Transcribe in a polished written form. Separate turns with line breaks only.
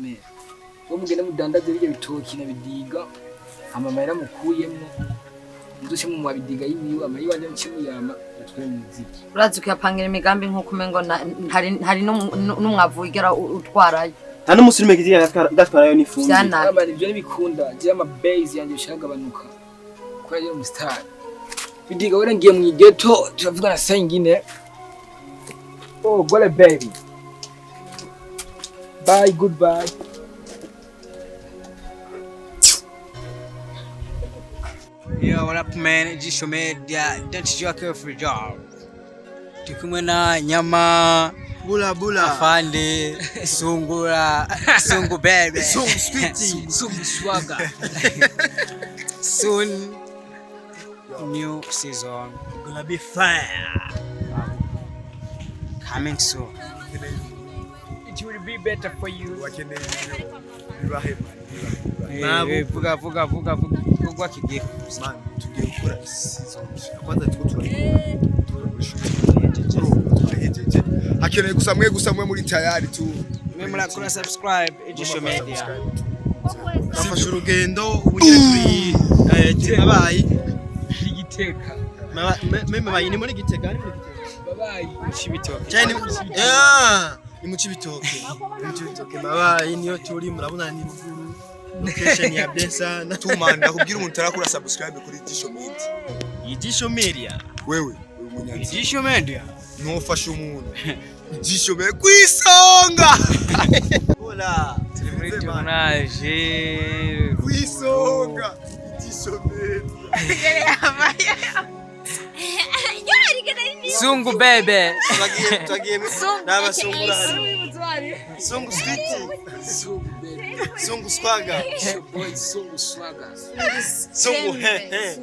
Mère. Wo mugende mudandaze birya bitoki na bidiga, hama amahera mukuyemwo muzoce mumuha bidiga yiwiwe, amahera iwanje muce muyama atware mu muziki.
Urazi kuyapangira imigambi nk'uko umengo hari n'umwavu wigera utwarayo.
Nta n'umunsi urimo kiziga ndatwarayo n'ifumbire.
Vyanabi.
Ama ivyo ntibikunda, jewe ama base yanje bishagabanuka kubera yo umustar. Bidiga wera ngiye mu ghetto, turavugana saa ingine. Oh, gole baby. Bye, goodbye.
Yo, what up, man? Jisho Media, don't you care for job. Turi kumwe na Nyama,
Bula bula.
Afande, Sungura, Sungu Bebe.
Sungu sweetie.
Sungu swaga.
Soon, new season.
Gonna be fire.
Coming soon.
It will be better for you.
Wakeneye bibahe man, bibahe.
Eh, eh, vuga vuga vuga vuga igikorwa kigiye kuza.
Man, tugiye gukora season. Kwanza tuko turabikora. Turahejeje. Hakeneye gusa mwe muri tayari tu.
Mwe murakora subscribe Ijisho Media.
Nafashe urugendo ubu nyine turi turi Mabayi.
Igiteka.
Mabayi ni muri Gitega, ni muri Gitega.
Babayi.
Cibitoke.
Cyane ah, ni mu Cibitoke. Ni mu Cibitoke Mabayi niyo turi, murabona ni ruguru. Location ya bien sana.
Tumanda kubwira umuntu utarakora subscribe kuri Jisho Media.
Ijisho Media.
Wewe uri umunyanzi.
Ijisho Media.
Ntufashe umuntu. Jisho Media kwisonga.
Hola.
Turi muri tournage.
Kwisonga. Jisho Media.
Sungu Bebe.
Twagiye n'abasungura hari. Sungu sweetie.
Sungu baby.
Sungu swaga.
Your boy Sungu swaga.
Sungu he he.